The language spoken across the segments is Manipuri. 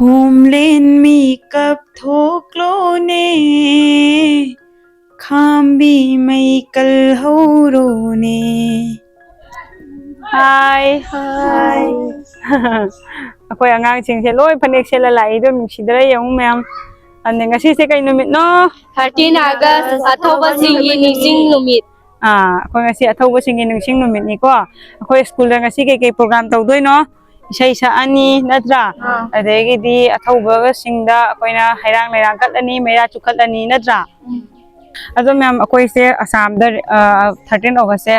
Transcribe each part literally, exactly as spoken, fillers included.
ꯍꯣꯝꯂꯦꯟ ꯃꯤꯀꯞ ꯊꯣꯛꯂꯣꯅꯦ, ꯈꯥꯝꯕꯤ ꯃꯩ ꯀꯜꯍꯧꯔꯣꯅꯦ꯫ ꯍꯥꯏ꯫ ꯍꯥꯏ꯫ ꯑꯩꯈꯣꯏ ꯑꯉꯥꯡꯁꯤꯡꯁꯦ ꯂꯣꯏ ꯐꯅꯦꯛ ꯁꯦꯠꯂ ꯂꯥꯛꯏꯗꯣ ꯅꯨꯡꯁꯤꯗꯔ ꯌꯦꯡꯉꯨ ꯃꯌꯥꯝ꯫ ꯑꯗꯨꯅꯦ ꯉꯁꯤꯁꯦ ꯀꯩ ꯅꯨꯃꯤꯠꯅꯣ? Thirteen August, ꯑꯊꯧꯕꯁꯤꯡꯒꯤ ꯅꯤꯡꯁꯤꯡ ꯅꯨꯃꯤꯠ꯫ ꯑꯥ, ꯑꯩꯈꯣꯏ ꯉꯁꯤ ꯑꯊꯧꯕꯁꯤꯡꯒꯤ ꯅꯤꯡꯁꯤꯡ ꯅꯨꯃꯤꯠꯅꯤꯀꯣ꯫ ꯑꯩꯈꯣꯏ ꯁ꯭ꯀꯨꯜꯗ ꯉꯁꯤ ꯀꯩꯀꯩ ꯄ꯭ꯔꯣꯒ꯭ꯔꯥꯝ ꯇꯧꯗꯣꯏꯅꯣ? ꯏꯁꯩ ꯁꯛꯑꯅꯤ ꯅꯠꯇ꯭ꯔꯥ? ꯑꯥ꯫ ꯑꯗꯒꯤꯗꯤ ꯑꯊꯧꯕꯁꯤꯡꯗ ꯑꯩꯈꯣꯏꯅ ꯍꯩꯔꯥꯡ ꯂꯩꯔꯥꯡ ꯀꯠꯂꯅꯤ, ꯃꯩꯔꯥ ꯆꯨꯈꯠꯂꯅꯤ ꯅꯠꯇ꯭ꯔꯥ? ꯎꯝ꯫ ꯑꯗꯣ ꯃꯌꯥꯝ, ꯑꯩꯈꯣꯏꯁꯦ ꯑꯁꯥꯝꯗ, ꯑ, thirteen August ꯁꯦ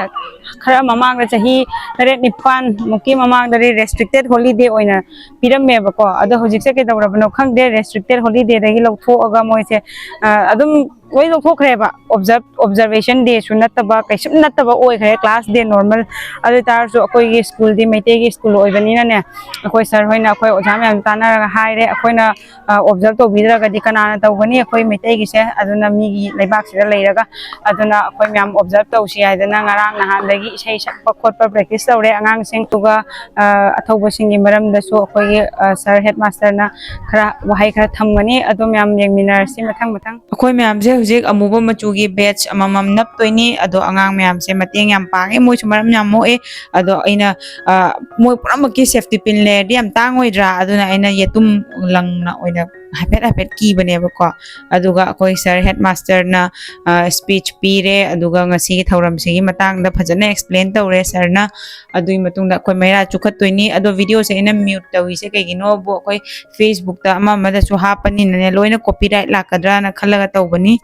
ꯈꯔ ꯃꯃꯥꯡꯗ ꯆꯍꯤ ꯇꯔꯦꯠ ꯅꯤꯄꯥꯟ ꯃꯨꯛꯀꯤ ꯃꯃꯥꯡꯗꯗꯤ restricted holiday ꯑꯣꯏꯅ ꯄꯤꯔꯝꯃꯦꯕꯀꯣ꯫ ꯑꯗꯣ ꯍꯧꯖꯤꯛꯁꯦ ꯀꯩꯗꯧꯔꯕꯅꯣ ꯈꯪꯗꯦ, restricted holiday ꯗꯒꯤ ꯂꯧꯊꯣꯛꯑꯒ ꯃꯣꯏꯁꯦ, ꯑ, ꯑꯗꯨꯝ ꯂꯣꯏ ꯂꯧꯊꯣꯛꯈ꯭ꯔꯦꯕ꯫ Observe, observation day ꯁꯨ ꯅꯠꯇꯕ, ꯀꯩꯁꯨꯝ ꯅꯠꯇꯕ ꯑꯣꯏꯈ꯭ꯔꯦ, class day normal꯫ ꯑꯗꯨ ꯑꯣꯏꯇꯥꯔꯁꯨ ꯑꯩꯈꯣꯏꯒꯤ ꯁ꯭ꯀꯨꯜꯗꯤ ꯃꯩꯇꯩꯒꯤ ꯁ꯭ꯀꯨꯜ ꯑꯣꯏꯕꯅꯤꯅꯅꯦ, ꯑꯩꯈꯣꯏ ꯁꯥꯔ ꯍꯣꯏꯅ ꯑꯩꯈꯣꯏ ꯑꯣꯖꯥ ꯃꯌꯥꯝ ꯇꯥꯟꯅꯔꯒ ꯍꯥꯏꯔꯦ꯫ ꯑꯩꯈꯣꯏꯅ, ꯑ, observe ꯇꯧꯕꯤꯗ꯭ꯔꯒꯗꯤ ꯀꯅꯥꯅ ꯇꯧꯒꯅꯤ ꯑꯩꯈꯣꯏ ꯃꯩꯇꯩꯒꯤꯁꯦ? ꯑꯗꯨꯅ ꯃꯤꯒꯤ ꯂꯩꯕꯥꯛꯁꯤꯗ ꯂꯩꯔꯒ, ꯑꯗꯨꯅ ꯑꯩꯈꯣꯏ ꯃꯌꯥꯝ observe ꯇꯧꯁꯤ ꯍꯥꯏꯗꯅ ꯉꯔꯥꯡ ꯅꯍꯥꯟꯗꯒꯤ ꯏꯁꯩ ꯁꯛꯄ ꯈꯣꯠꯄ practice ꯇꯧꯔꯦ ꯑꯉꯥꯡꯁꯤꯡ꯫ ꯑꯗꯨꯒ, ꯑ, ꯑꯊꯧꯕꯁꯤꯡꯒꯤ ꯃꯔꯝꯗꯁꯨ ꯑꯩꯈꯣꯏꯒꯤ, ꯑ, ꯁꯥꯔ headmaster ꯅ ꯈꯔ ꯋꯥꯍꯩ ꯈꯔ ꯊꯝꯒꯅꯤ꯫ ꯑꯗꯨ ꯃꯌꯥꯝ ꯌꯦꯡꯃꯤꯟꯅꯔꯁꯤ ꯃꯊꯪ ꯃꯊꯪ꯫ ꯑꯩꯈꯣꯏ ꯃꯌꯥꯝꯁꯦ ꯍꯧꯖꯤꯛ ꯑꯃꯨꯕ ꯃꯆꯨꯒꯤ badge ꯑꯃꯃꯝ ꯅꯞꯇꯣꯏꯅꯤ꯫ ꯑꯗꯣ ꯑꯉꯥꯡ ꯃꯌꯥꯝꯁꯦ ꯃꯇꯦꯡ ꯌꯥꯝ ꯄꯥꯡꯉꯦ, ꯃꯣꯏꯁꯨ ꯃꯔꯝ ꯌꯥꯝ ꯃꯣꯛꯑꯦ꯫ ꯑꯗꯣ ꯑꯩꯅ, ꯑ, ꯃꯣꯏ ꯄꯨꯝꯅꯃꯛꯀꯤ safety pin ꯂꯩꯔꯗꯤ ꯌꯥꯝ ꯇꯥꯡꯉꯣꯏꯗ꯭ꯔꯥ? ꯑꯗꯨꯅ ꯑꯩꯅ ꯌꯦꯇꯨꯝ ꯂꯪꯅ ꯑꯣꯏꯅ ꯍꯥꯏꯐꯦꯠ ꯍꯥꯏꯐꯦꯠ ꯀꯤꯕꯅꯦꯕꯀꯣ꯫ ꯑꯗꯨꯒ ꯑꯩꯈꯣꯏ ꯁꯥꯔ headmaster ꯅ, ꯑ, speech ꯄꯤꯔꯦ, ꯑꯗꯨꯒ ꯉꯁꯤꯒꯤ ꯊꯧꯔꯝꯁꯤꯒꯤ ꯃꯇꯥꯡꯗ ꯐꯖꯅ explain ꯇꯧꯔꯦ ꯁꯥꯔ ꯅ꯫ ꯑꯗꯨꯒꯤ ꯃꯇꯨꯡꯗ ꯑꯩꯈꯣꯏ ꯃꯩꯔꯥ ꯆꯨꯈꯠꯇꯣꯏꯅꯤ꯫ ꯑꯗꯣ video ꯁꯦ ꯑꯩꯅ mute ꯇꯧꯔꯤꯁꯦ ꯀꯩꯒꯤꯅꯣꯕꯨ, ꯑꯩꯈꯣꯏ Facebook ꯇ ꯑꯃ ꯑꯃꯗꯁꯨ ꯍꯥꯞꯄꯅꯤꯅꯅꯦ, ꯂꯣꯏꯅ copyright ꯂꯥꯛꯀꯗ꯭ꯔꯥꯅ ꯈꯜꯂꯒ ꯇꯧꯕꯅꯤ꯫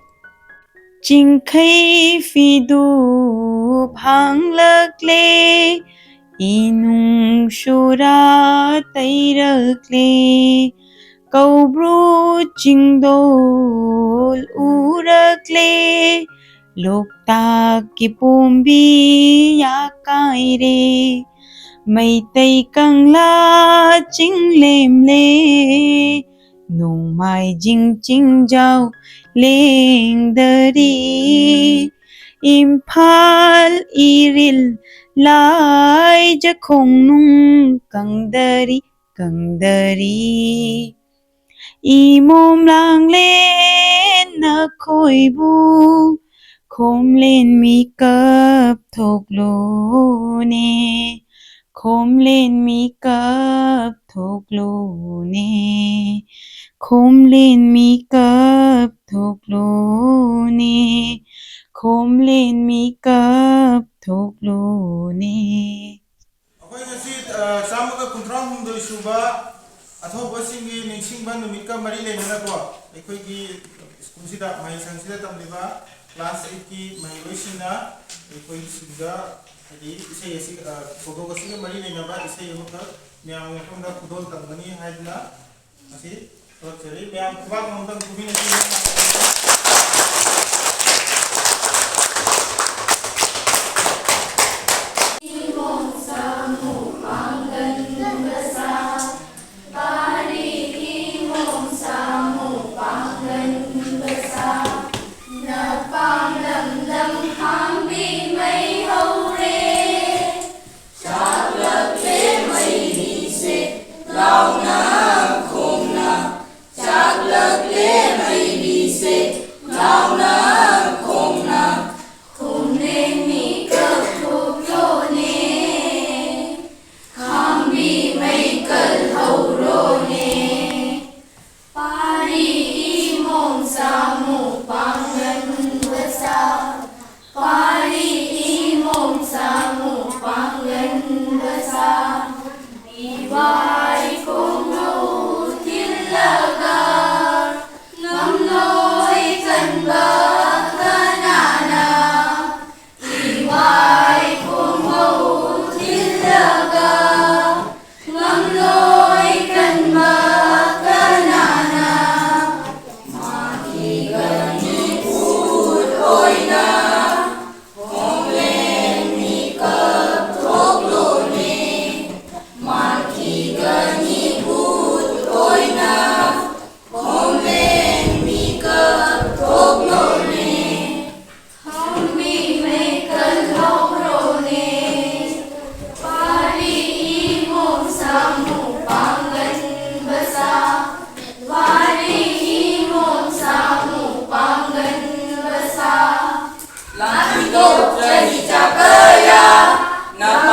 ꯆꯤꯡꯈꯩ ꯐꯤꯗꯨꯞ ꯍꯥꯡꯂꯛꯂꯦ, ꯏꯅꯨꯡ ꯁꯣꯔꯥ ꯇꯩꯔꯛꯂꯦ, ꯀꯧꯕ꯭ꯔꯨ ꯆꯤꯡꯗꯣꯜ ꯎꯔꯛꯂꯦ, ꯂꯣꯛꯇꯥꯛꯀꯤ ꯄꯣꯝꯕꯤ ꯌꯥꯀꯥꯏꯔꯦ, ꯃꯩꯇꯩ ꯀꯪꯂꯥ ꯆꯤꯡꯂꯦꯝꯂꯦ, ꯅꯣꯡꯃꯥꯏꯖꯤꯡ ꯆꯤꯡꯖꯥꯎ ꯂꯦꯡꯗꯔꯤ, ꯏꯝꯐꯥꯜ ꯏꯔꯤꯜ ꯂꯥꯏꯖ ꯈꯣꯡꯅꯨꯡ ꯀꯪꯗꯔꯤ꯫ ꯀꯪꯗꯔꯤ꯫ ꯏꯃꯣꯝ ꯂꯥꯡꯂꯦꯟ ꯅꯈꯣꯏꯕꯨ ꯈꯣꯝꯂꯦꯟ ꯃꯤꯀꯞ ꯊꯣꯛꯂꯣꯅꯦ, ꯈꯣꯝꯂꯦꯟ ꯃꯤꯀꯞ ꯊꯣꯛꯂꯣꯅꯦ, ꯈꯣꯝꯂꯦꯟ ꯃꯤꯀꯞ ꯊꯣꯛꯂꯣꯅꯦ, ꯈꯣꯝꯂꯦꯟ ꯃꯤꯀꯞ ꯊꯣꯛꯂꯣꯅꯦ꯫ ꯑꯩꯈꯣꯏ ꯉꯁꯤ, ꯑ, ꯆꯥꯝꯃꯒ ꯀꯨꯟꯊ꯭ꯔꯥ ꯍꯨꯝꯗꯣꯏ ꯁꯨꯕ ꯑꯊꯧꯕꯁꯤꯡꯒꯤ ꯅꯤꯡꯁꯤꯡꯕ ꯅꯨꯃꯤꯠꯀ ꯃꯔꯤ ꯂꯩꯅꯅꯀꯣ, ꯑꯩꯈꯣꯏꯒꯤ ꯁ꯭ꯀꯨꯜꯁꯤꯗ, ꯃꯍꯩꯁꯪꯁꯤꯗ ꯇꯝꯂꯤꯕ ꯀ꯭ꯂꯥꯁ ꯑꯩꯠꯀꯤ ꯃꯍꯩꯔꯣꯏꯁꯤꯡꯅ ꯑꯩꯈꯣꯏꯁꯤꯡꯗ, ꯍꯥꯏꯗꯤ, ꯏꯁꯩ ꯑꯁꯤ, ꯑ, ꯊꯧꯗꯣꯛ ꯑꯁꯤꯒ ꯃꯔꯤ ꯂꯩꯅꯕ ꯏꯁꯩ ꯑꯃꯈꯛ ꯃꯌꯥꯝꯒꯤ ꯃꯐꯝꯗ ꯈꯨꯗꯣꯜ ꯇꯝꯒꯅꯤ ꯍꯥꯏꯗꯨꯅ ꯉꯁꯤ ꯊꯣꯛꯆꯔꯤ꯫ ꯃꯌꯥꯝ ꯈꯨꯕꯥꯛ ꯑꯃꯇꯪ ꯈꯨꯕꯤꯅꯁꯤ꯫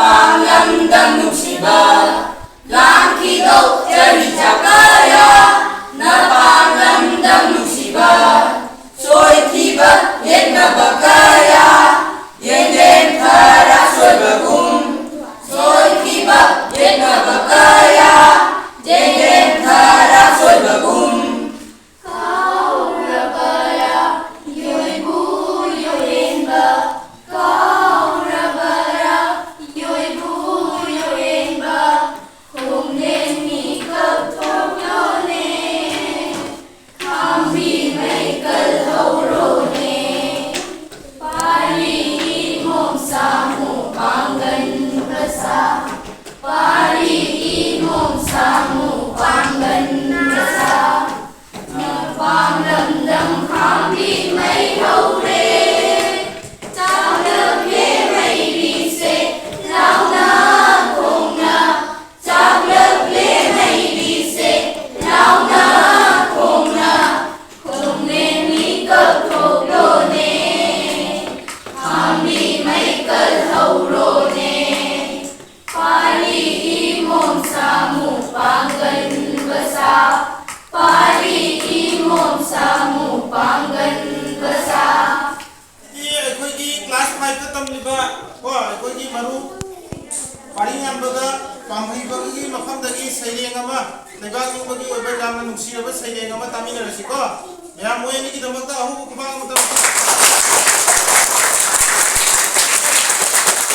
ꯄꯥꯡꯂꯝꯗꯝ ꯅꯨꯡꯁꯤꯕ, ꯂꯥꯡꯈꯤꯗꯧ ꯆꯍꯤ ꯆꯥꯀꯌꯥ, ꯅꯄꯥꯡꯂꯝꯗꯝ ꯅꯨꯡꯁꯤꯕ, ꯁꯣꯏꯈꯤꯕ ꯌꯦꯠꯅꯕ ꯀꯌꯥ, ꯌꯦꯡꯂꯦꯝ ꯈꯔ ꯁꯣꯏꯕꯒꯨꯝ, ꯁꯣꯏꯈꯤꯕ ꯌꯦꯠꯅꯕ ꯀꯌꯥ, ꯌꯦꯡꯂꯦꯝ ꯈꯔ ꯁꯣꯏꯕꯒꯨꯝ꯫ ꯀꯥꯎꯔꯕꯔꯥ ꯌꯣꯏꯕꯨ ꯌꯣꯏꯔꯦꯟꯕ? ꯀꯥꯎꯔꯕꯔꯥ ꯌꯣꯏꯕꯨ ꯌꯣꯏꯔꯦꯟꯕ? ꯈꯣꯡꯂꯦꯟ ꯃꯤꯀꯞ ꯊꯣꯛꯂꯣꯅꯦ, ꯈꯥꯝꯕꯤ ꯃꯩꯀꯜ ꯍꯧꯔꯣꯅꯦ꯫ ꯄꯥꯔꯤ ꯏꯃꯣꯝ ꯁꯥꯃꯨ ꯄꯥꯡꯒꯟ ꯃꯆꯥ, ꯄꯥꯔꯤ ꯏꯃꯣꯝ ꯁꯥꯃꯨ ꯄꯥꯡꯒꯟ ꯃꯆꯥ꯫ ꯃꯄꯥꯡ ꯂꯝꯗꯝ ꯈꯥꯝꯕꯤ ꯃꯩ ꯍꯧꯔꯦ, ꯆꯥꯛꯂꯛꯂꯦ ꯃꯩꯔꯤꯁꯦ ꯂꯥꯎꯅ ꯈꯣꯡꯅ, ꯆꯥꯛꯂꯛꯂꯦ ꯃꯩꯔꯤꯁꯦ ꯂꯥꯎꯅ ꯈꯣꯡꯅ, ꯈꯣꯡꯂꯦꯟ ꯃꯤꯀꯞ ꯊꯣꯛꯂꯣꯅꯦ, ꯈꯥꯝꯕꯤ ꯃꯩꯀꯜ ꯍꯧꯔꯣꯅꯦ꯫ ꯄꯥꯔꯤ ꯏꯃꯣꯝ ꯁꯥꯃꯨ ꯄꯥꯡꯒꯟ ꯃꯆꯥ, ꯄꯥꯔꯤ ꯏꯃꯣꯝ ꯁꯥꯃꯨ ꯄꯥꯡꯒꯟ ꯃꯆꯥ꯫ ꯑꯩꯈꯣꯏꯒꯤ ꯀ꯭ꯂꯥꯁ ꯐꯥꯏꯚꯇ ꯇꯝꯂꯤꯕ ꯀꯣ, ꯑꯩꯈꯣꯏꯒꯤ ꯃꯔꯨꯞ ꯄꯥꯔꯤꯉꯥꯟꯕꯒ ꯄꯥꯝꯍꯩꯕꯒꯤ ꯃꯐꯝꯗꯒꯤ ꯁꯩꯔꯦꯡ ꯑꯃ, ꯂꯩꯕꯥꯛ ꯅꯤꯡꯕꯒꯤ ꯑꯣꯏꯕ ꯌꯥꯝꯅ ꯅꯨꯡꯁꯤꯔꯕ ꯁꯩꯔꯦꯡ ꯑꯃ ꯇꯥꯃꯤꯟꯅꯔꯁꯤꯀꯣ꯫ ꯃꯌꯥꯝ ꯃꯣꯏ ꯑꯅꯤꯒꯤꯗꯃꯛꯇ ꯑꯍꯧꯕ ꯈꯨꯕꯥꯛ ꯑꯃꯇꯪ꯫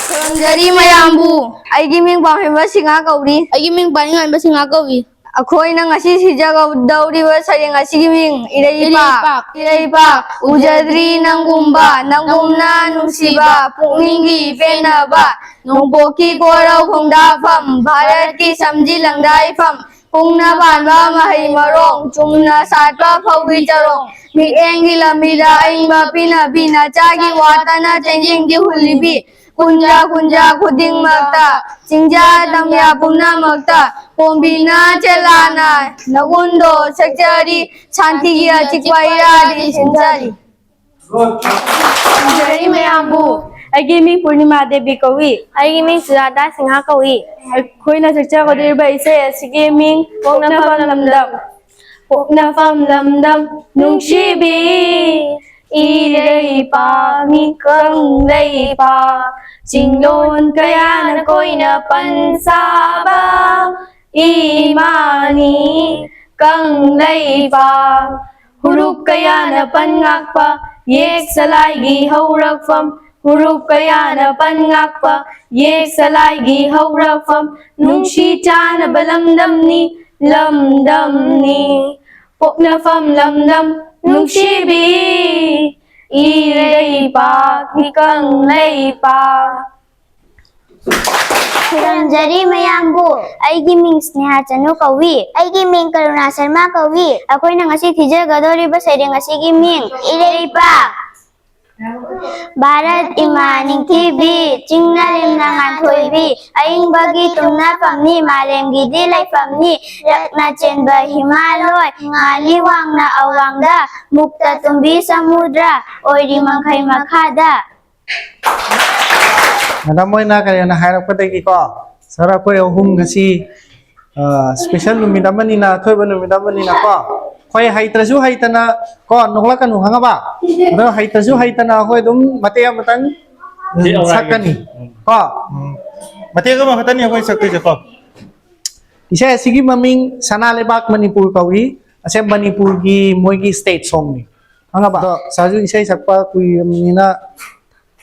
ꯈꯨꯔꯨꯝꯖꯔꯤ ꯃꯌꯥꯝꯕꯨ꯫ ꯑꯩꯒꯤ ꯃꯤꯡ ꯄꯥꯝꯍꯩꯕ ꯁꯤꯡꯍꯥ ꯀꯧꯔꯤ꯫ ꯑꯩꯒꯤ ꯃꯤꯡ ꯄꯥꯔꯤꯉꯥꯟꯕ ꯁꯤꯡꯍꯥ ꯀꯧꯏ꯫ ꯑꯩꯈꯣꯏꯅ ꯉꯁꯤ ꯁꯤꯖꯒꯗꯧꯔꯤꯕ ꯁꯩꯔꯦꯡ ꯑꯁꯤꯒꯤ ꯃꯤꯡ ꯏꯔꯩꯄꯥꯛ꯫ ꯏꯔꯩꯄꯥꯛ꯫ ꯏꯔꯩꯄꯥꯛ, ꯎꯖꯗ꯭ꯔꯤ ꯅꯪꯒꯨꯝꯕ, ꯅꯪꯒꯨꯝꯅ ꯅꯨꯡꯁꯤꯕ, ꯄꯨꯛꯅꯤꯡꯒꯤ ꯄꯦꯟꯅꯕ, ꯅꯣꯡꯄꯣꯛꯀꯤ ꯀꯣꯔꯧ ꯈꯣꯡꯗꯥꯐꯝ, ꯚꯥꯔꯠꯀꯤ ꯁꯝꯖꯤ ꯂꯪꯗꯥꯏꯐꯝ, ꯄꯨꯡꯅ ꯄꯥꯟꯕ ꯃꯍꯩ ꯃꯔꯣꯡ, ꯆꯨꯝꯅ ꯁꯥꯠꯄ ꯐꯧꯒꯤ ꯆꯔꯣꯡ, ꯃꯤꯠꯌꯦꯡꯒꯤ ꯂꯝꯕꯤꯗ ꯑꯏꯪꯕ ꯄꯤꯅꯕꯤ, ꯅꯆꯥꯒꯤ ꯋꯥꯇꯅ ꯆꯦꯡꯌꯦꯡꯒꯤ ꯍꯨꯜꯂꯤꯕꯤ, ꯀꯨꯟꯖꯥ ꯀꯨꯟꯖꯥ ꯈꯨꯗꯤꯡꯃꯛꯇ, ꯆꯤꯡꯖꯥ ꯇꯝꯌꯥ ꯄꯨꯝꯅꯃꯛꯇ, ꯄꯣꯝꯕꯤꯅ ꯆꯦꯂꯥꯅ ꯅꯒꯨꯟꯗꯣ ꯁꯦꯛꯆꯔꯤ, ꯁꯥꯟꯇꯤꯒꯤ ꯑꯆꯤꯛꯄ ꯏꯔꯥꯗꯤ ꯁꯤꯟꯖꯔꯤ꯫ ꯈꯨꯔꯨꯝꯖꯔꯤ ꯃꯌꯥꯝꯕꯨ꯫ ꯑꯩꯒꯤ ꯃꯤꯡ ꯄꯨꯔꯅꯤꯃꯥ ꯗꯦꯕꯤ ꯀꯧꯏ꯫ ꯑꯩꯒꯤ ꯃꯤꯡ ꯁꯨꯖꯥꯇꯥ ꯁꯤꯡꯍ ꯀꯧꯏ꯫ ꯑꯩꯈꯣꯏꯅ ꯁꯛꯆꯒꯗꯧꯔꯤꯕ ꯏꯁꯩ ꯑꯁꯤꯒꯤ ꯃꯤꯡ ꯄꯣꯛꯅꯐꯝ ꯂꯝꯗꯝ꯫ ꯄꯣꯛꯅꯐꯝ ꯂꯝꯗꯝ ꯅꯨꯡꯁꯤꯕꯤ ꯏꯔꯩꯄꯥꯛꯅꯤ ꯀꯪꯂꯩꯄꯥꯛ꯫ ꯆꯤꯡꯂꯣꯟ ꯀꯌꯥꯅ ꯀꯣꯏꯅ ꯄꯟꯁꯥꯕ ꯏꯃꯥꯅꯤ ꯀꯪꯂꯩꯄꯥꯛ꯫ ꯐꯨꯔꯨꯞ ꯀꯌꯥꯅ ꯄꯟ ꯉꯥꯛꯄ ꯌꯦꯛ ꯁꯂꯥꯏꯒꯤ ꯍꯧꯔꯛꯐꯝ꯫ ꯐꯨꯔꯨꯞ ꯀꯌꯥꯅ ꯄꯟ ꯉꯥꯛꯄ ꯌꯦꯛ ꯁꯂꯥꯏꯒꯤ ꯍꯧꯔꯛꯐꯝ꯫ ꯅꯨꯡꯁꯤ ꯆꯥꯟꯅꯕ ꯂꯝꯗꯝꯅꯤ, ꯂꯝꯗꯝꯅꯤ꯫ ꯄꯣꯛꯅꯐꯝ ꯂꯝꯗꯝ ꯅꯨꯡꯁꯤꯕꯤ ꯏꯔꯩꯄꯥꯛ ꯏꯀꯪ ꯂꯩꯄꯥꯛ꯫ ꯈꯨꯔꯨꯝꯖꯔꯤ ꯃꯌꯥꯝꯕꯨ꯫ ꯑꯩꯒꯤ ꯃꯤꯡ ꯁ꯭ꯅꯦꯍꯥ ꯆꯅꯨ ꯀꯧꯏ꯫ ꯑꯩꯒꯤ ꯃꯤꯡ ꯀꯔꯨꯅꯥ ꯁꯔꯃ ꯀꯧꯏ꯫ ꯑꯩꯈꯣꯏꯅ ꯉꯁꯤ ꯊꯤꯖꯒꯗꯧꯔꯤꯕ ꯁꯩꯔꯦꯡ ꯑꯁꯤꯒꯤ ꯃꯤꯡ ꯏꯔꯩꯄꯥꯛ꯫ ꯚꯥꯔꯠ ꯏꯃꯥ ꯅꯤꯡꯊꯤꯕꯤ, ꯆꯤꯡꯅ ꯂꯦꯝꯅ ꯉꯥꯟꯊꯣꯏꯕꯤ, ꯑꯏꯪꯕꯒꯤ ꯇꯨꯝꯅꯐꯝꯅꯤ, ꯃꯥꯂꯦꯝꯒꯤꯗꯤ ꯂꯩꯐꯝꯅꯤ, ꯔꯠꯅ ꯆꯦꯟꯕ ꯍꯤꯃꯥꯂꯣꯏ, ꯉꯥꯜꯂꯤ ꯋꯥꯡꯅ ꯑꯋꯥꯡꯗ, ꯃꯨꯛꯇ ꯇꯨꯝꯕꯤ ꯁꯃꯨꯗ꯭ꯔ, ꯑꯣꯏꯔꯤ ꯃꯈꯩ ꯃꯈꯥꯗ꯫ ꯃꯦꯗꯥꯝ ꯍꯣꯏꯅ ꯀꯔꯤꯅ ꯍꯥꯏꯔꯛꯄꯗꯒꯤꯀꯣ, ꯁꯥꯔ, ꯑꯩꯈꯣꯏ ꯑꯍꯨꯝ ꯉꯁꯤ, ꯑ, ꯁ꯭ꯄꯦꯁꯦꯜ ꯅꯨꯃꯤꯠ ꯑꯃꯅꯤꯅ, ꯑꯊꯣꯏꯕ ꯅꯨꯃꯤꯠ ꯑꯃꯅꯤꯅꯀꯣ, ꯑꯩꯈꯣꯏ ꯍꯩꯇ꯭ꯔꯁꯨ ꯍꯩꯇꯅ ꯀꯣ, ꯅꯣꯛꯂꯛꯀꯅꯨ, ꯈꯪꯉꯕ? ꯑꯗꯣ ꯍꯩꯇ꯭ꯔꯁꯨ ꯍꯩꯇꯅ ꯑꯩꯈꯣꯏ ꯑꯗꯨꯝ ꯃꯇꯦꯛ ꯑꯃꯇꯪ ꯁꯤ ꯑꯧꯔꯥꯏꯒꯤ꯫ ꯁꯛꯀꯅꯤ ꯀꯣ꯫ ꯎꯝ꯫ ꯃꯇꯦꯛ ꯑꯃꯈꯛꯇꯅꯤ ꯑꯩꯈꯣꯏ ꯁꯛꯇꯣꯏꯁꯦꯀꯣ꯫ ꯏꯁꯩ ꯑꯁꯤꯒꯤ ꯃꯃꯤꯡ ꯁꯅꯥ ꯂꯩꯕꯥꯛ ꯃꯅꯤꯄꯨꯔ ꯀꯧꯏ꯫ ꯑꯁꯦ ꯃꯅꯤꯄꯨꯔꯒꯤ ꯃꯣꯏꯒꯤ ꯁ꯭ꯇꯦꯠ ꯁꯣꯡꯅꯤ꯫ ꯈꯪꯉꯕ? ꯑꯗꯣ ꯁꯥꯔꯁꯨ ꯏꯁꯩ ꯁꯛꯄ ꯀꯨꯏꯔꯕꯅꯤꯅ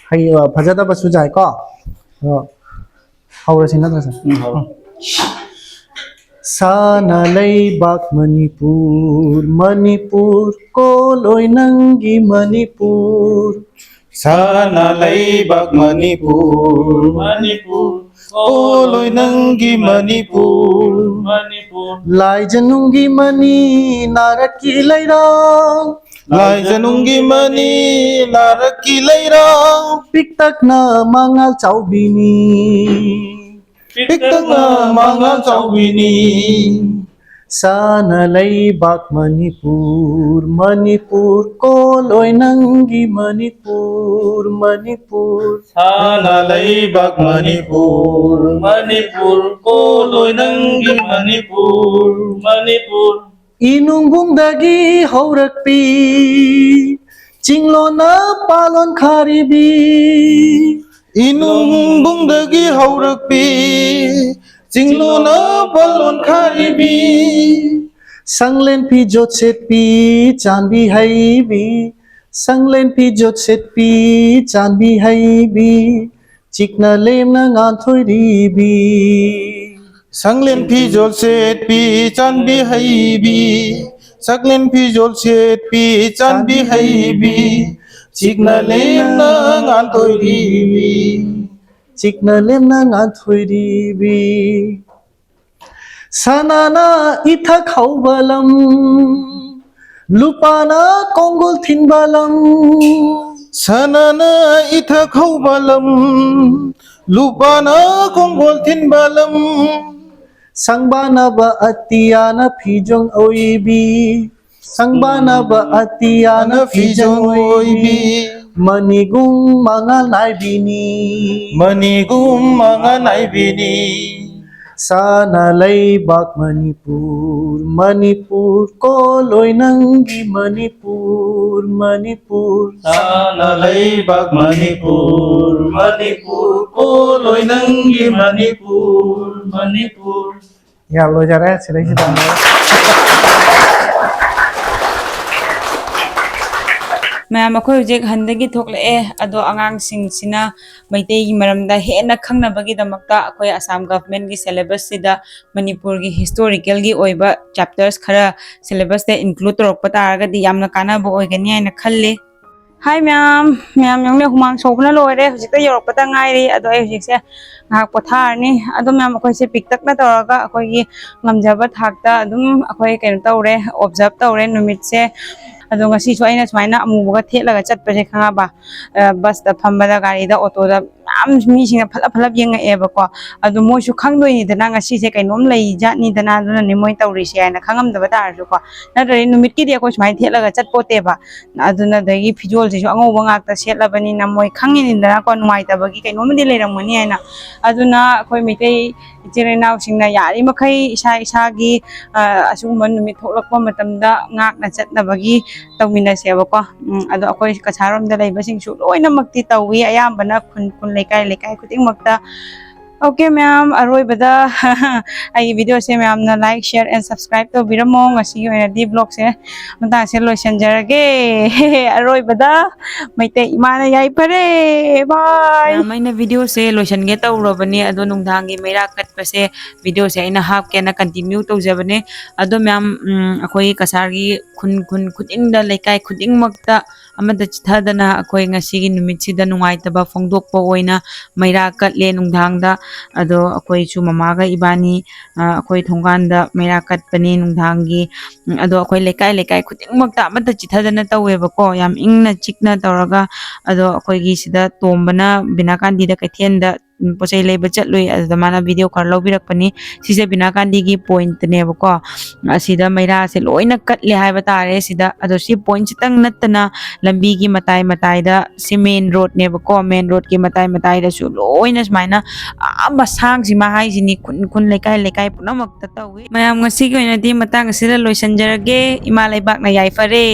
ꯍꯩ-, ꯐꯖꯗꯕꯁꯨ ꯌꯥꯏꯀꯣ꯫ ꯑꯗꯣ ꯍꯧꯔꯁꯤ ꯅꯠꯇ꯭ꯔ ꯁꯥꯔ? ꯎꯝ, ꯍꯧꯔꯣ꯫ ꯁꯅꯥ ꯂꯩꯕꯥꯛ ꯃꯅꯤꯄꯨꯔ, ꯃꯅꯤꯄꯨꯔ, ꯀꯣꯜꯂꯣꯏ ꯅꯪꯒꯤ ꯃꯅꯤꯄꯨꯔ꯫ ꯁꯅꯥ ꯂꯩꯕꯥꯛ ꯃꯅꯤꯄꯨꯔ, ꯃꯅꯤꯄꯨꯔ, ꯀꯣꯜꯂꯣꯏ ꯅꯪꯒꯤ ꯃꯅꯤꯄꯨꯔ꯫ ꯃꯅꯤꯄꯨꯔ꯫ ꯂꯥꯏꯖꯅꯨꯡꯒꯤ ꯃꯅꯤ ꯅꯥꯔꯛꯀꯤ ꯂꯩꯔꯥ꯫ ꯂꯥꯏꯖꯅꯨꯡꯒꯤ ꯃꯅꯤ ꯅꯥꯔꯛꯀꯤ ꯂꯩꯔꯥ꯫ ꯄꯤꯛꯇꯛꯅ ꯃꯉꯥꯜ ꯆꯥꯎꯕꯤꯅꯤ꯫ ꯄꯤꯛꯇꯛꯅ ꯃꯉꯥꯜ ꯆꯥꯎꯕꯤꯅꯤ꯫ ꯁꯅꯥ ꯂꯩꯕꯥꯛ ꯃꯅꯤꯄꯨꯔ, ꯃꯅꯤꯄꯨꯔ, ꯀꯣꯜꯂꯣꯏ ꯅꯪꯒꯤ ꯃꯅꯤꯄꯨꯔ, ꯃꯅꯤꯄꯨꯔ꯫ ꯁꯅꯥ ꯂꯩꯕꯥꯛ ꯃꯅꯤꯄꯨꯔ, ꯃꯅꯤꯄꯨꯔ, ꯀꯣꯜꯂꯣꯏ ꯅꯪꯒꯤ ꯃꯅꯤꯄꯨꯔ, ꯃꯅꯤꯄꯨꯔ꯫ ꯏꯅꯨꯡꯕꯨꯡꯗꯒꯤ ꯍꯧꯔꯛꯄꯤ, ꯆꯤꯡꯂꯣꯟꯅ ꯄꯥꯂꯣꯟ ꯈꯥꯔꯤꯕꯤ꯫ ꯏꯅꯨꯡꯕꯨꯡꯗꯒꯤ ꯍꯧꯔꯛꯄꯤ, ꯆꯤꯡꯂꯣꯟꯅ ꯄꯥꯂꯣꯟ ꯈꯥꯔꯤꯕꯤ꯫ ꯁꯪꯂꯦꯟ ꯐꯤꯖꯣꯠ ꯁꯦꯠꯄꯤ, ꯆꯥꯟꯕꯤ ꯍꯩꯕꯤ꯫ ꯁꯪꯂꯦꯟ ꯐꯤꯖꯣꯠ ꯁꯦꯠꯄꯤ, ꯆꯥꯟꯕꯤ ꯍꯩꯕꯤ꯫ ꯆꯤꯛꯅ ꯂꯦꯝꯅ ꯉꯥꯟꯊꯣꯏꯔꯤꯕꯤ꯫ ꯁꯪꯂꯦꯟ ꯐꯤꯖꯣꯜ ꯁꯦꯠꯄꯤ, ꯆꯥꯟꯕꯤ ꯍꯩꯕꯤ꯫ ꯁꯪꯂꯦꯟ ꯐꯤꯖꯣꯜ ꯁꯦꯠꯄꯤ, ꯆꯥꯟꯕꯤ ꯍꯩꯕꯤ꯫ ꯆꯤꯛꯅ ꯂꯦꯝꯅ ꯉꯥꯟꯊꯣꯏꯔꯤꯕꯤ꯫ ꯆꯤꯛꯅ ꯂꯦꯝꯅ ꯉꯥꯟꯊꯣꯏꯔꯤꯕꯤ꯫ ꯁꯅꯥꯅ ꯏꯊꯛ ꯍꯧꯕ ꯂꯝ, ꯂꯨꯄꯥꯅ ꯀꯣꯡꯒꯣꯜ ꯊꯤꯟꯕ ꯂꯝ꯫ ꯁꯅꯥꯅ ꯏꯊꯛ ꯍꯧꯕ ꯂꯝ, ꯂꯨꯄꯥꯅ ꯀꯣꯡꯒꯣꯜ ꯊꯤꯟꯕ ꯂꯝ꯫ ꯁꯪꯕꯥꯅꯕ ꯑꯇꯤꯌꯥꯅ ꯐꯤꯖꯣꯡ ꯑꯣꯏꯕꯤ꯫ ꯁꯪꯕꯥꯅꯕ ꯑꯇꯤꯌꯥꯅ ꯐꯤꯖꯣꯡ ꯑꯣꯏꯕꯤ꯫ ꯃꯅꯤꯒꯨꯝ ꯃꯉꯥꯜ ꯅꯥꯏꯕꯤꯅꯤ꯫ ꯃꯅꯤꯒꯨꯝ ꯃꯉꯥꯜ ꯅꯥꯏꯕꯤꯅꯤ꯫ ꯁꯅꯥ ꯂꯩꯕꯥꯛ ꯃꯅꯤꯄꯨꯔ, ꯃꯅꯤꯄꯨꯔ, ꯀꯣꯜꯂꯣꯏ ꯅꯪꯒꯤ ꯃꯅꯤꯄꯨꯔ, ꯃꯅꯤꯄꯨꯔ꯫ ꯁꯅꯥ ꯂꯩꯕꯥꯛ ꯃꯅꯤꯄꯨꯔ, ꯃꯅꯤꯄꯨꯔ, ꯀꯣꯜꯂꯣꯏ ꯅꯪꯒꯤ ꯃꯅꯤꯄꯨꯔ, ꯃꯅꯤꯄꯨꯔ꯫ ꯌꯥ, ꯂꯣꯏꯖꯔꯦ, ꯁꯤꯗꯩꯁꯤꯗ꯫ ꯃꯌꯥꯝ, ꯑꯩꯈꯣꯏ ꯍꯧꯖꯤꯛ ꯍꯟꯗꯒꯤ ꯊꯣꯛꯂꯛꯑꯦ, ꯑꯗꯣ ꯑꯉꯥꯡꯁꯤꯡꯁꯤꯅ ꯃꯩꯇꯩꯒꯤ ꯃꯔꯝꯗ ꯍꯦꯟꯅ ꯈꯪꯅꯕꯒꯤꯗꯃꯛꯇ ꯑꯩꯈꯣꯏ ꯑꯁꯥꯝ ꯒꯚꯔꯟꯃꯦꯟꯠꯀꯤ ꯁꯦꯂꯦꯕꯁꯁꯤꯗ ꯃꯅꯤꯄꯨꯔꯒꯤ ꯍꯤꯁꯇꯣꯔꯤꯀꯦꯜꯒꯤ ꯑꯣꯏꯕ ꯆꯦꯞꯇꯔꯁ ꯈꯔ ꯁꯦꯂꯦꯕꯁꯇ ꯏꯟꯀ꯭ꯂꯨꯗ ꯇꯧꯔꯛꯄ ꯇꯥꯔꯒꯗꯤ ꯌꯥꯝꯅ ꯀꯥꯟꯅꯕ ꯑꯣꯏꯒꯅꯤ ꯍꯥꯏꯅ ꯈꯜꯂꯤ꯫ ꯍꯥꯏ ꯃꯌꯥꯝ, ꯃꯌꯥꯝ ꯌꯦꯡꯉꯨꯅꯦ, ꯍꯨꯃꯥꯡ ꯁꯧꯕꯅ ꯂꯣꯏꯔꯦ꯫ ꯍꯧꯖꯤꯛꯇ ꯌꯧꯔꯛꯄꯗ ꯉꯥꯏꯔꯤ꯫ ꯑꯗꯣ ꯑꯩ ꯍꯧꯖꯤꯛꯁꯦ ꯉꯥꯏꯍꯥꯛ ꯄꯣꯊꯥꯔꯅꯤ꯫ ꯑꯗꯣ ꯃꯌꯥꯝ, ꯑꯩꯈꯣꯏꯁꯦ ꯄꯤꯛꯇꯛꯅ ꯇꯧꯔꯒ ꯑꯩꯈꯣꯏꯒꯤ ꯉꯝꯖꯕ ꯊꯥꯛꯇ ꯑꯗꯨꯝ ꯑꯩꯈꯣꯏ ꯀꯩꯅꯣ ꯇꯧꯔꯦ, ꯑꯣꯕꯖꯥꯔꯕ ꯇꯧꯔꯦ ꯅꯨꯃꯤꯠꯁꯦ꯫ ꯑꯗꯣ ꯉꯁꯤꯁꯨ ꯑꯩꯅ ꯁꯨꯃꯥꯏꯅ ꯑꯃꯨꯕꯒ ꯊꯦꯠꯂꯒ ꯆꯠꯄꯁꯦ ꯈꯪꯉꯕ, ꯑ, ꯕꯁꯇ ꯐꯝꯕꯗ, ꯒꯥꯔꯤꯗ, ꯑꯣꯇꯣꯗ ꯌꯥꯝ ꯃꯤꯁꯤꯡꯅ ꯐꯠꯂꯞ ꯐꯠꯂꯞ ꯌꯦꯡꯉꯛꯑꯦꯕꯀꯣ꯫ ꯑꯗꯨ ꯃꯣꯏꯁꯨ ꯈꯪꯗꯣꯏꯅꯤꯗꯅ, ꯉꯁꯤꯁꯦ ꯀꯩꯅꯣꯝ ꯂꯩ ꯖꯥꯠꯅꯤꯗꯅ, ꯑꯗꯨꯅꯅꯦ ꯃꯣꯏ ꯇꯧꯔꯤꯁꯦ ꯍꯥꯏꯅ ꯈꯪꯉꯝꯗꯕ ꯇꯥꯔꯁꯨꯀꯣ꯫ ꯅꯠꯇ꯭ꯔꯗꯤ ꯅꯨꯃꯤꯠꯀꯤꯗꯤ ꯑꯩꯈꯣꯏ ꯁꯨꯃꯥꯏꯅ ꯊꯦꯠꯂꯒ ꯆꯠꯄꯣꯠꯇꯦꯕ꯫ ꯑꯗꯨꯅ ꯑꯗꯒꯤ ꯐꯤꯖꯣꯜꯁꯤꯁꯨ ꯑꯉꯧꯕ ꯉꯥꯛꯇ ꯁꯦꯠꯂꯕꯅꯤꯅ ꯃꯣꯏ ꯈꯪꯉꯤꯅꯤꯗꯅꯀꯣ, ꯅꯨꯡꯉꯥꯏꯇꯕꯒꯤ ꯀꯩꯅꯣꯝꯃꯗꯤ ꯂꯩꯔꯝꯒꯅꯤ ꯍꯥꯏꯅ꯫ ꯑꯗꯨꯅ ꯑꯩꯈꯣꯏ ꯃꯩꯇꯩ ꯏꯆꯤꯜ ꯏꯅꯥꯎꯁꯤꯡꯅ ꯌꯥꯔꯤꯃꯈꯩ ꯏꯁꯥ ꯏꯁꯥꯒꯤ, ꯑ, ꯑꯁꯤꯒꯨꯝꯕ ꯅꯨꯃꯤꯠ ꯊꯣꯛꯂꯛꯄ ꯃꯇꯝꯗ ꯉꯥꯛꯅ ꯆꯠꯅꯕꯒꯤ ꯇꯧꯃꯤꯟꯅꯁꯦꯕꯀꯣ꯫ ꯎꯝ, ꯑꯗꯣ ꯑꯩꯈꯣꯏ ꯀꯁꯥꯔꯣꯝꯗ ꯂꯩꯕꯁꯤꯡꯁꯨ ꯂꯣꯏꯅꯃꯛꯇꯤ ꯇꯧꯏ, ꯑꯌꯥꯝꯕꯅ ꯈꯨꯟ ꯈꯨꯟ, ꯂꯩꯀꯥꯏ ꯂꯩꯀꯥꯏ ꯈꯨꯗꯤꯡꯃꯛꯇ꯫ ꯑꯣꯀꯦ ꯃꯌꯥꯝ, ꯑꯔꯣꯏꯕꯗ ꯑꯩꯒꯤ ꯚꯤꯗꯤꯑꯣꯁꯦ ꯃꯌꯥꯝꯅ like, share and subscribe ꯇꯧꯕꯤꯔꯝꯃꯣ꯫ ꯉꯁꯤꯒꯤ ꯑꯣꯏꯅꯗꯤ ꯕ꯭ꯂꯣꯒꯁꯦ ꯃꯇꯥꯡꯁꯦ ꯂꯣꯏꯁꯤꯟꯖꯔꯒꯦ꯫ ꯑꯔꯣꯏꯕꯗ ꯃꯩꯇꯩ ꯏꯃꯥꯅ ꯌꯥꯏꯐꯔꯦ꯫ ꯕꯥꯏ꯫ ꯃꯌꯥꯝ, ꯑꯩꯅ ꯚꯤꯗꯤꯑꯣꯁꯦ ꯂꯣꯏꯁꯤꯟꯒꯦ ꯇꯧꯔꯕꯅꯦ, ꯑꯗꯣ ꯅꯨꯡꯗꯥꯡꯒꯤ ꯃꯩꯔꯥ ꯀꯠꯄꯁꯦ ꯚꯤꯗꯤꯑꯣꯁꯦ ꯑꯩꯅ ꯍꯥꯞꯀꯦꯅ continue ꯇꯧꯖꯕꯅꯦ꯫ ꯑꯗꯣ ꯃꯌꯥꯝ, ꯎꯝ, ꯑꯩꯈꯣꯏ ꯀꯁꯥꯔꯒꯤ ꯈꯨꯟ ꯈꯨꯟ ꯈꯨꯗꯤꯡꯗ, ꯂꯩꯀꯥꯏ ꯈꯨꯗꯤꯡꯃꯛꯇ ꯑꯃꯠꯇ ꯆꯤꯠꯊꯗꯅ ꯑꯩꯈꯣꯏ ꯉꯁꯤꯒꯤ ꯅꯨꯃꯤꯠꯁꯤꯗ ꯅꯨꯡꯉꯥꯏꯇꯕ ꯐꯣꯡꯗꯣꯛꯄ ꯑꯣꯏꯅ ꯃꯩꯔꯥ ꯀꯠꯂꯦ ꯅꯨꯡꯗꯥꯡꯗ꯫ ꯑꯗꯣ ꯑꯩꯈꯣꯏꯁꯨ ꯃꯃꯥꯒ ꯏꯕꯥꯅꯤ, ꯑ, ꯑꯩꯈꯣꯏ ꯊꯣꯡꯒꯥꯟꯗ ꯃꯩꯔꯥ ꯀꯠꯄꯅꯦ ꯅꯨꯡꯗꯥꯡꯒꯤ꯫ ꯎꯝ, ꯑꯗꯣ ꯑꯩꯈꯣꯏ ꯂꯩꯀꯥꯏ ꯂꯩꯀꯥꯏ ꯈꯨꯗꯤꯡꯃꯛꯇ ꯑꯃꯠꯇ ꯆꯤꯠꯊꯗꯅ ꯇꯧꯋꯦꯕꯀꯣ, ꯌꯥꯝ ꯏꯪꯅ ꯆꯤꯛꯅ ꯇꯧꯔꯒ꯫ ꯑꯗꯣ ꯑꯩꯈꯣꯏꯒꯤ ꯁꯤꯗ ꯇꯣꯝꯕꯅ ꯕꯤꯅꯥꯀꯥꯟꯇꯤꯗ ꯀꯩꯊꯦꯜꯗ, ꯎꯝ, ꯄꯣꯠ ꯆꯩ ꯂꯩꯕ ꯆꯠꯂꯨꯏ, ꯑꯗꯨꯗ ꯃꯥꯅ ꯚꯤꯗꯤꯑꯣ ꯈꯔ ꯂꯧꯕꯤꯔꯛꯄꯅꯤ꯫ ꯁꯤꯁꯦ ꯕꯤꯅꯥꯀꯥꯟꯇꯤꯒꯤ ꯄꯣꯏꯟꯠꯅꯦꯕꯀꯣ꯫ ꯑꯁꯤꯗ ꯃꯩꯔꯥꯁꯦ ꯂꯣꯏꯅ ꯀꯠꯂꯦ ꯍꯥꯏꯕ ꯇꯥꯔꯦ ꯁꯤꯗ꯫ ꯑꯗꯣ ꯁꯤ ꯄꯣꯏꯟꯠꯁꯤꯇꯪ ꯅꯠꯇꯅ ꯂꯝꯕꯤꯒꯤ ꯃꯇꯥꯏ ꯃꯇꯥꯏꯗ, ꯁꯤ ꯃꯦꯟ ꯔꯣꯗꯅꯦꯕꯀꯣ, ꯃꯦꯟ ꯔꯣꯗꯀꯤ ꯃꯇꯥꯏ ꯃꯇꯥꯏꯗꯁꯨ ꯂꯣꯏꯅ ꯁꯨꯃꯥꯏꯅ, ꯑꯥ, ꯃꯁꯥꯡꯁꯤꯃ ꯍꯥꯏꯁꯤꯅꯤ, ꯈꯨꯟ ꯈꯨꯟ, ꯂꯩꯀꯥꯏ ꯂꯩꯀꯥꯏ ꯄꯨꯝꯅꯃꯛꯇ ꯇꯧꯏ꯫ ꯃꯌꯥꯝ, ꯉꯁꯤꯒꯤ ꯑꯣꯏꯅꯗꯤ ꯃꯇꯥꯡ ꯑꯁꯤꯗ ꯂꯣꯏꯁꯤꯟꯖꯔꯒꯦ꯫ ꯏꯃꯥ ꯂꯩꯕꯥꯛꯅ ꯌꯥꯏꯐꯔꯦ꯫